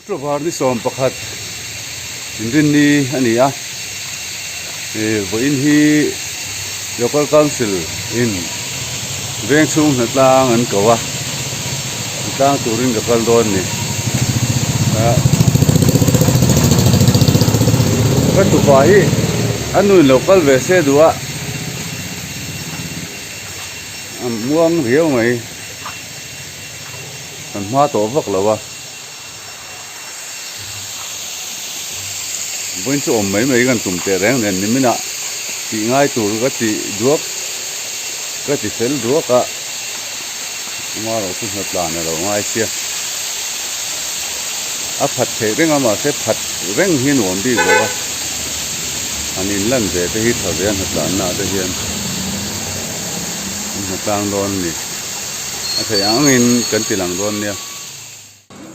October ni 11 inrinni a ni a, vawiin hi Local Council in veng chhung hnatlang an ko a, hnatlang turin ka kal dawn a ni. Ka tupa hi a nu in lo kal ve se duh a, a muang riau mai. Kan hma tawh vak lo a. Vawiin chu awm mai mai kan tum teh reng nen niminah tih ngai tur ka ti duak ka ti fel duak a amaherawh chu hna tlan a lo ngai sia a phat theih reng a mahse phat reng hi nuam bik lo a han inlan ve te hi tha ve a hna tlanna ah te hian an hna tlang dawn a ni a theih ang angin kan ti lang dawn nia.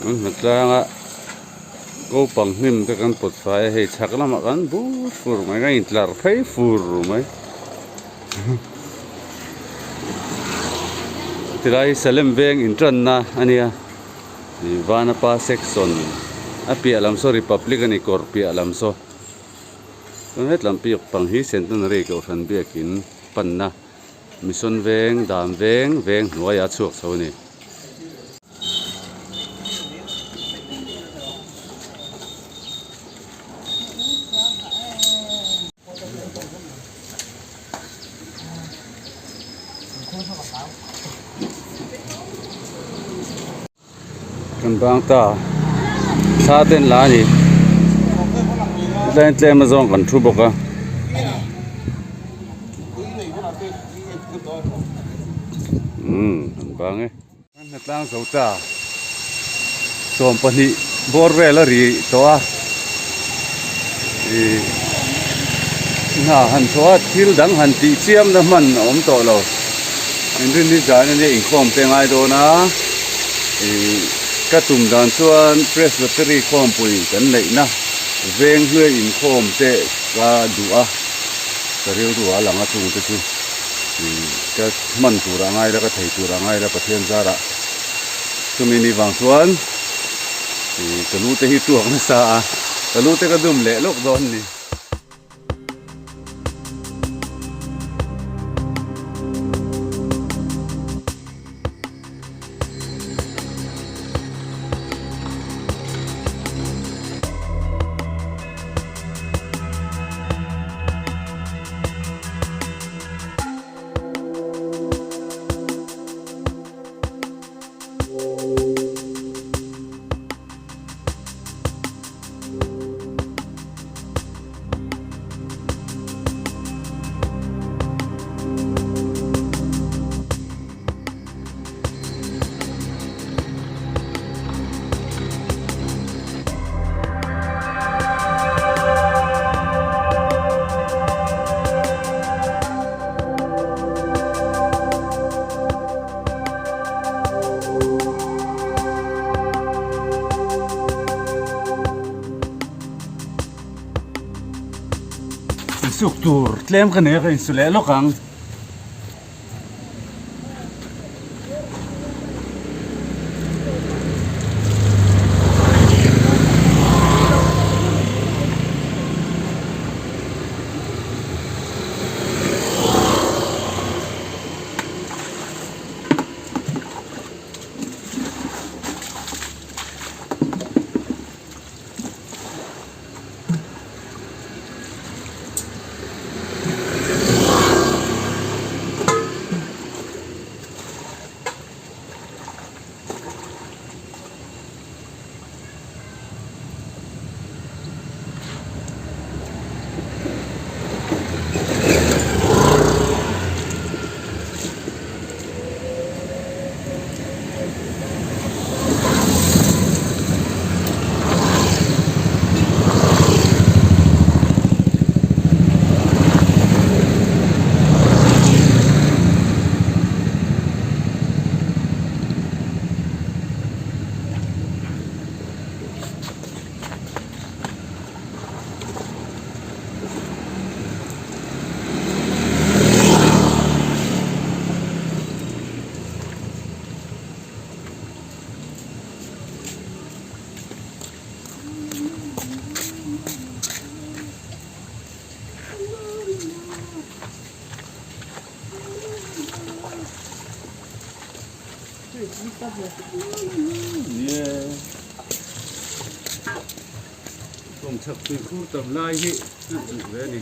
An hna tlanga kopang hnim te kan pawt fai a hei chhak lamah kan but fur mai kan intlar phei fur mai tilai hi Salem veng intanna a nia ih Vanapa section a piah lam saw Republic a ni kawr piah lam saw chuan hetlam piak pang hi Centenary kohhran biakin panna Mission veng dan veng veng hnuaiah a chhuak chho a ni. Kan bang ta thla te an la a ni tlem tlem a zawng kan thu bawk a. Umm kan bang e. Kan hnatlang zo ta 12 bawr vel a ri tawh a ih hna han thawh a thil dang han tih chiam na hman a awm tawh lo inrin hi zan ania inkhawm te a ngai dawn a ih ka tum dan chuan presbytery khawmpui kan neihna veng hnuai inkhawm te ka duh a ka rilru ah a lang a chung te chu ih ka. Hman tur a ngai la ka thei tur a ngai la Pathian zarah chumi ni vang chuan ih ka lu te hi tuak nasa a ka lu te ka dum leh lawk dawn a ni. Insuk tur tlem ka nei a ka insu leh lawk ang. Nie kawng chhak tuikhur tam lai hi a chuh ve a ni.